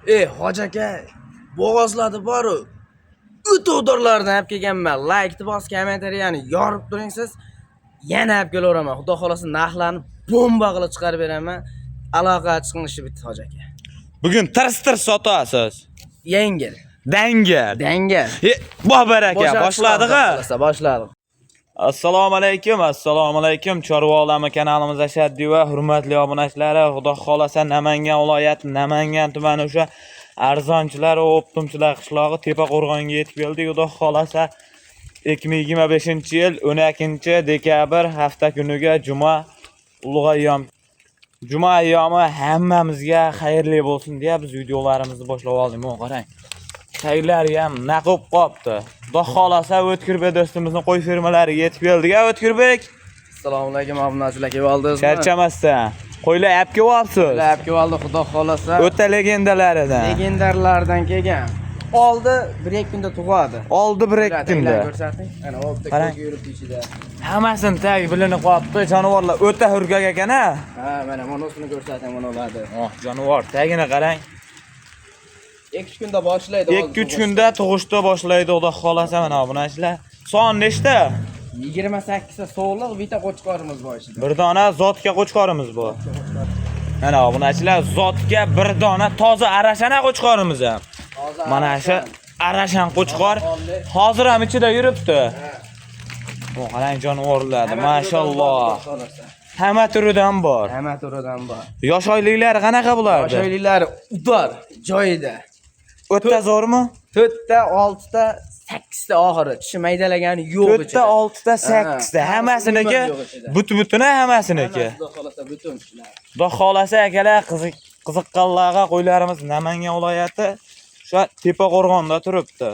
Hoji aka, bo'g'ozladi boru. O'tovdorlardan olib kelganman. Laykni bos, kommentariyani yorib turing siz. Yana olib kelaveraman. Xudo xolasa narxlarni bomba qilib chiqarib beraman. Aloqa chiqinishi bitta, hoji aka. Bugun tirs-tirs sotasiz. Yengil, Dangal. dangal. E, bo baraka, Boshlab boshladik chiqadi, ha. xudo xolasa, boshladik. Assalomu alaykum, assalomu alaykum. Chorva olami kanalimiz ashaddiy va hurmatli obunachilari, Xudo xolasa Namangan viloyati, Namangan tumani o'sha arzonchilar va o'ptumchilar qishlog'i Tepaqo'rg'onga yetib keldik. Xudo xolasa 2025-yil 12 dekabr hafta kuniga juma, ulug' ayyom. Juma ayyomi hammamizga xayrli bo'lsin deya biz videolarimizni boshlab oldik. Mana qarang. Taglari ham naqib qopti. Xudo xolasa O'tkirbek do'stimizni qo'y fermalariga yetib keldik. A O'tkirbek, Assalomu alaykum, obunachilar, kelib oldingizmi? charchamasdan. Qo'ylar olib kelyapsiz. Olib kelib oldi, xudo xolasa. O'ta legendalaridan. Legendarlardan kelgan. Oldi 1-2 kunda tug'adi. Oldi 1-2 kunda. Ko'rsating. Ana, oldi Qarang. ko'zga yuribdi ichida. Hammasini tagi bilinib qolibdi. Jonivorlar o'ta hurkak ekan a. Ha, mana monosini ko'rsating, mana ularni. Oh, jonivor tagini qarang. 2-3 kunda boshlaydi. 2-3 kunda tug'ishda boshlaydi, Xudo xolasa mana obunachilar. Son nechta? 28 ta sog'liq, bitta qo'chqorimiz bor ichida. Bir dona zotga qo'chqorimiz bor. Mana obunachilar, zotga bir dona toza arashana qo'chqorimiz ham. Toza Mana shu arashan qo'chqor Qonli. hozir ham ichida yuribdi. Ha. Bu qarang jonivorlarni, Hamma mashalloh. turidan bor, xudo xolasa. Hamma turidan bor. Hamma turidan bor. Yosh oyliklari qanaqa bulardi? Yoshlar udor joyida. O'ta zo'rmi? 4 ta, 6 ta, 8 ta oxiri. Tishi maydalagani yo'q 4 ta, ichida. 6 ta, 8 ta. Ha, Hammasiniki yo'q ichida. but-butuni hammasiniki. Hammasi xudo xolasa butun shular. Xudo xolasa akalar, qiziqqanlarga qo'ylarimiz Namangan viloyati o'sha Tepaqo'rg'onda turibdi.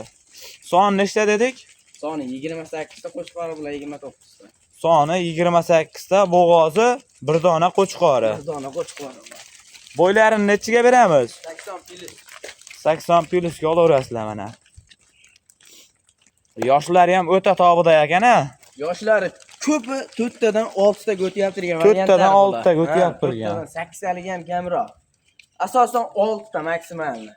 Son nechta dedik? Soni 28 ta qo'chqori bilan 29 ta. Soni 28 ta, bo'g'ozi bir dona qo'chqori. Bir dona qo'chqori bor. Bo'ylarini nechiga beramiz? 80 plyus. 80 plyusga olaverasizlar mana. Yoshlari ham o'ta tobida ekan a. Yoshlari ko'pi 4 tadan 6 taga o'tyapti degan To'rttadan variantlar bular. oltitaga o'tyapti Ha, degan. 4 tadan 8 taligi ham kamroq. Asosan 6 ta maksimalni.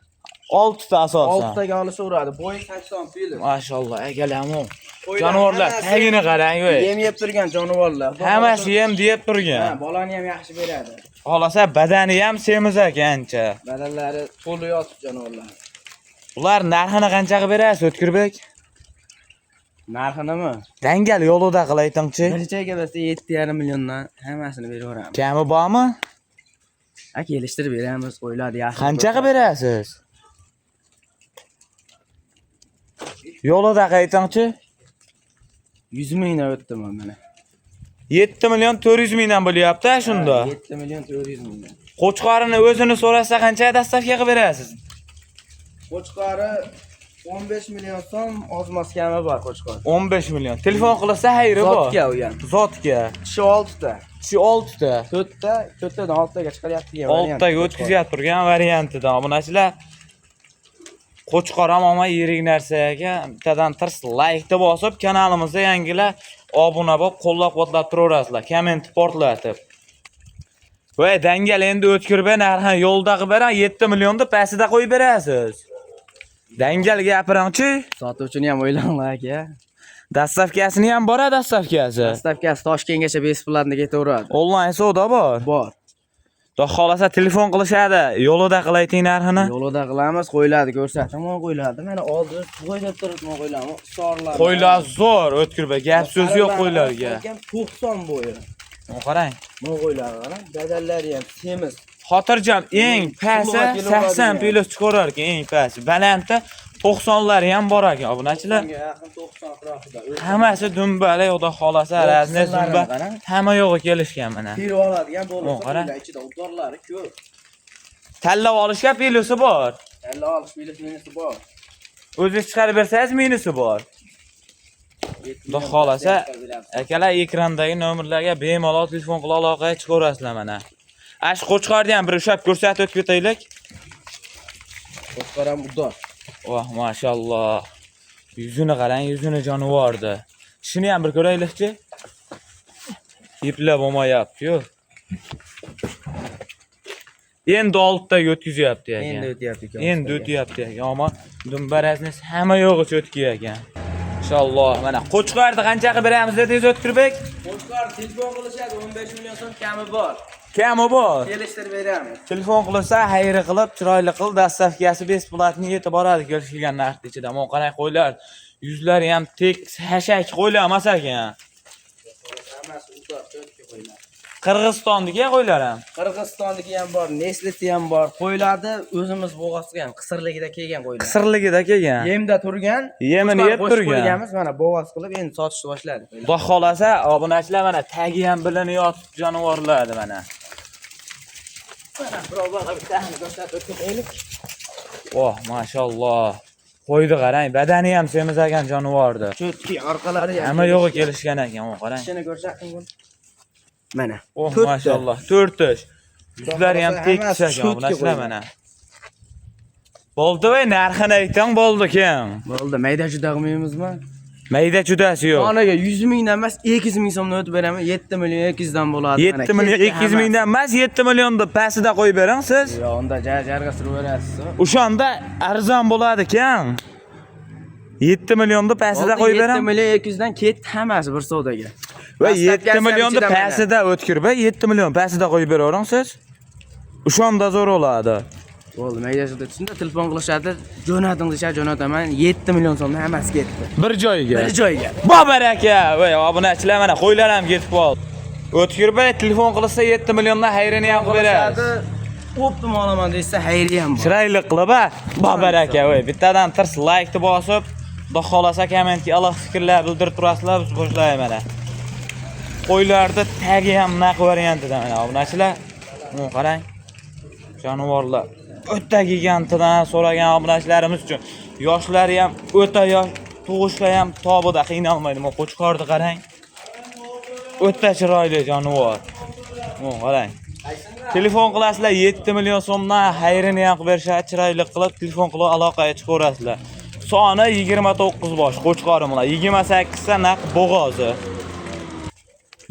6 ta asosan. 6 taga olishaveradi. Bo'yi 80 plyus. Mashalloh, akalar-mu. Qo'ylar Jonivorlar hammasi tagini qarang, voy. Yem yeb turgan jonivorlar. Xudo Hammasi xohlasa- yem deb Ha, turgan. bolani ham yaxshi beradi. Xohlasa badani ham semiz ekan ancha. Badanlari to'lib yotib jonivorlar. Ular narxini qancha qilib berasiz, O'tkirbek? Narxinimi? Dangal yo'lida qil aytingchi. Birchaga bo'lsa 7,5 milliondan hammasini beraveramiz. Kami bormi? Ha, kelishtirib beramiz, qo'ylar yaxshi. Qancha qilib berasiz? Yo'lida qaytingchi. 100 mingdan o'tdimi mana? 7 million 400 mingdan bo'lyapti ha shunda. Ha, 7 million 400 mingdan. Qo'chqorini o'zini so'rasa qancha dastavka qilib berasiz? Qo'chqori 15 million so'm, ozmoz kami bor qo'chqor. 15 million. Telefon qilsa xayri bor. Zotga u ham. Zotga. Tishi 6 ta. Tishi 6 ta. 4 ta, 4 tadan 6 taga chiqaryapti degan 6 taga o'tkazyapti turgan variantidan. Obunachilar, qo'chqor ham olma yirik narsa ekan. Bittadan tirs laykni bosib, kanalimizga yangilar obuna bo'lib, qo'llab-quvvatlab turaverasizlar. Komment portlatib. Voy, dangal endi O'tkirbek narxini yo'lda qilib beraman, 7 millionni pastida qo'yib berasiz. Dangal gapiringchi. Sotuvchini ham o'ylanglar aka. Dastavkasini ham bor, dastavkasi. Dastavkasi Toshkentgacha besplатно ketaveradi. Onlayn savdo bor. Bor. Xudo xolasa telefon qilishadi. Yo'lida qilayting narxini. Yo'lida qilamiz, qo'yiladi, ko'rsataman, qo'yiladi. Mana oldi tug'ilib turibdi qo'ylarni, sorlar. Qo'ylar zo'r, O'tkirbek, gap so'z yo'q qo'ylarga. 90 bo'yi. Qarang. Bu qo'ylar qarang, badallari ham semiz. Xotirjam eng pasti Pulg'a kelaveradi 80 plyus chiqarar ekan eng pasti. Balandda 90lari ham bor ekan obunachilar. 90 ga yaqin 90 atrofida. Hammasi dumbali, xudo xolasa, razni Qismlarini dumba. qarang. Hamma yo'g'i kelishgan mana. Terib oladigan bo'lsa, Qarang. qo'ylar ichida udorlari ko'p. Tanlab olishga plyusi bor. Kalla olish minus minusi bor. O'zingiz chiqarib bersangiz minusi bor. Xudo xolasa akalar ekrandagi nomerlarga bemalol telefon qilib aloqaga chiqaverasizlar mana. Ash qo'chqorni ham bir ushlab ko'rsatib o'tib ketaylik. Qo'chqor ham udor. Voh, mashalloh. Yuzini qarang, yuzini jonivordi. Tishini ham bir ko'raylikchi. Eplab olmayapti-yu. Endi 6 taga o'tkazyapti ekan. Endi o'tyapti ekan. Endi o'tyapti ekan. Ammo dumbarasini hamma yo'g'i cho'tki ekan. Inshaalloh. Mana qo'chqorni qancha qilib beramiz dedingiz, O'tkirbek? Qo'chqor telefon qilishadi, 15 million so'm kami bor. Kami bor. Kelishtirib beramiz. Telefon qilsa, xayri qilib, chiroyli qilib, dastavkasi bесплатный yetib boradi kelishilgan narx ichida. Mana qarang, qo'ylar. Yuzlari ham tekis, hashak qo'ylar emas ekan. Hammasi uzoq cho'tki qo'ylar. Qirg'izistonniki qo'ylar ham. Qirg'izistonniki ham bor, Neslisi ham bor. Qo'ylarni o'zimiz bo'g'oz qilgan, qisirligida kelgan qo'ylar. Qisirligida kelgan. Yemda turgan, Yemini qo'chqor yeb qo'shib turgan. qo'yganmiz, mana bo'g'oz qilib endi sotishni boshladik. Xudo xolasa, obunachilar, mana tagi ham bilinayotib jonivorlardi mana. Mana birovlar bittasini ko'rsatib o'taylik. Oh, mashalloh. Qo'ydi qarang, badani ham semiz ekan jonivorni. Cho'tki orqalari ham. Hamma yo'g'i kelishgan ekan, o qarang. Tishini ko'rsating buni. Mana. Oh, To'rtta. mashalloh. To'rt tish. Yuzlari ham Hammasi tekis ekan, cho'tki obunachilar qo'ylar. mana. Bo'ldi va narxini ayting, bo'ldi kim? Bo'ldi, mayda juda qilmaymizmi? Mayda judasi yo'q. Onaga 100 mingdan emas, 200 ming so'mdan o'tib beraman. 7 million 200 dan bo'ladi. 7 million 200 mingdan emas, 7 millionni pastida qo'yib bering siz. Yo, unda jarg'a surib berasiz. O'shanda arzon bo'ladi ekan. 7 millionni pastida qo'yib 7 beraman. million 200 dan ketdi hammasi bir savdoga. Va Dastavkasi 7 ham millionni ichida mana. pastida O'tkirbek, 7 million pastida qo'yib beravering siz. O'shanda zo'r bo'ladi. Bo'ldi, mayda juda tushunda telefon qilishadi, jo'nating deyishadi, jo'nataman. 7 million so'mdan hammasi ketdi. Bir joyga. Bir joyga. Bobur aka, voy obunachilar, mana qo'ylar ham ketib qoldi. O'tkirbek telefon qilsa 7 milliondan xayrini ham qilib berasiz. O'ptim olaman desa xayri ham bor. Chiroyli qilib a, Bobur aka, voy bittadan tirs laykni bosib, xudo xolasa kommentga iliq fikrlar bildirib turasizlar, biz boshlaymiz mana. Qo'ylarni tagi ham naq variantida mana obunachilar. Buni qarang. Jonivorlar o'ta gigantidan so'ragan obunachilarimiz uchun yoshlari ham o'ta yosh, tug'ishlar ham tobida qiynalmaydi. Mana qo'chqorni qarang. O'ta chiroyli jonivor. Buni qarang. Telefon qilasizlar 7 million so'mdan xayrini ham qilib berishadi, chiroyli qilib telefon qilib aloqaga chiqaverasizlar. Soni 29 bosh qo'chqorim ular, 28 ta naq bo'g'ozi.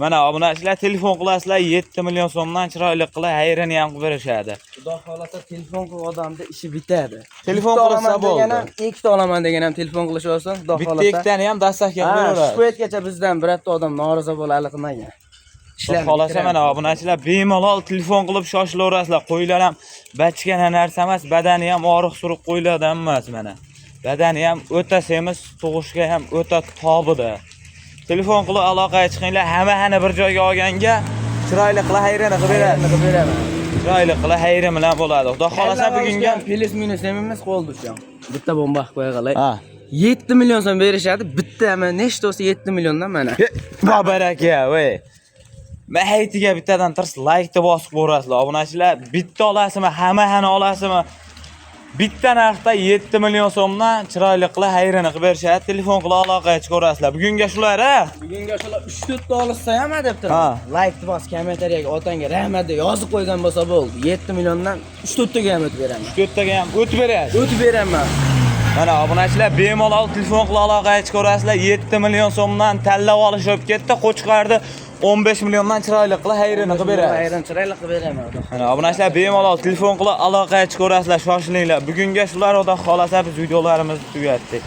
Mana obunachilar, telefon qilasizlar 7 million so'mdan chiroyli qilib xayrini ham qilib berishadi. Xudo xolasa telefon qilgan odamda ishi bitadi. Telefon Bitta qilsa olaman bo'ldi. degan ham, ikkita olaman degan ham telefon qilish olsin, xudo Bitta xolasa. ikkitani ham dastavka qilib Ha, shu beraveradi. paytgacha bizdan birorta odam norozi bo'lali qilmagan. Xudo xolasa mana obunachilar bemalol telefon qilib shoshilaverasizlar. Qo'ylar ham bachkana narsa emas, badani ham og'riq suruq qo'ylardan emas mana. Badani ham o'ta semiz, tug'ishga ham o'ta tobida. Telefon qilib aloqaga chiqinglar, hammani bir joyga olganga chiroyli qilib xayrini qilib beradi. Qilib beraman. Chiroyli qilib xayri bilan bo'ladi. Xudo xolasa bugunga Plus minus emimiz qo'ldi o'sha. Bitta bomba qilib qo'ya qalay. Ha. 7 million so'm berishadi, bitta mana nechta bo'lsa 7 milliondan mana. Bobur aka, voy. Mahaytiga bittadan tirs laykni bosib qo'yasizlar. Obunachilar, bitta olasizmi, hammani olasizmi? Bitta narxda 7 million so'mdan chiroyli qilib xayrini qilib berishadi. Telefon qilib aloqaga chiqaverasizlar. Bugunga shular, a? Bugunga shular 3-4 ta olishsa ham deb Ha. turibman. Laykni bos, kommentariyaga otangga rahmat deb yozib qo'ygan bo'lsa bo'ldi. 7 milliondan 3-4 taga ham o'tib beraman. 3-4 taga ham o'tib berasiz. O'tib beraman. Mana obunachilar bemalol telefon qilib aloqaga chiqaverasizlar. 7 million so'mdan tanlab olish bo'lib ketdi. Qo'chqorni 15 milliondan chiroyli qilib xayrini qilib berasiz. Ayran chiroyli qilib beraman. Mana obunachilar bemalol telefon qilib aloqaga chiqaverasizlar, shoshilinglar. Bugunga shular, xudo xolasa biz videolarimizni tugatdik.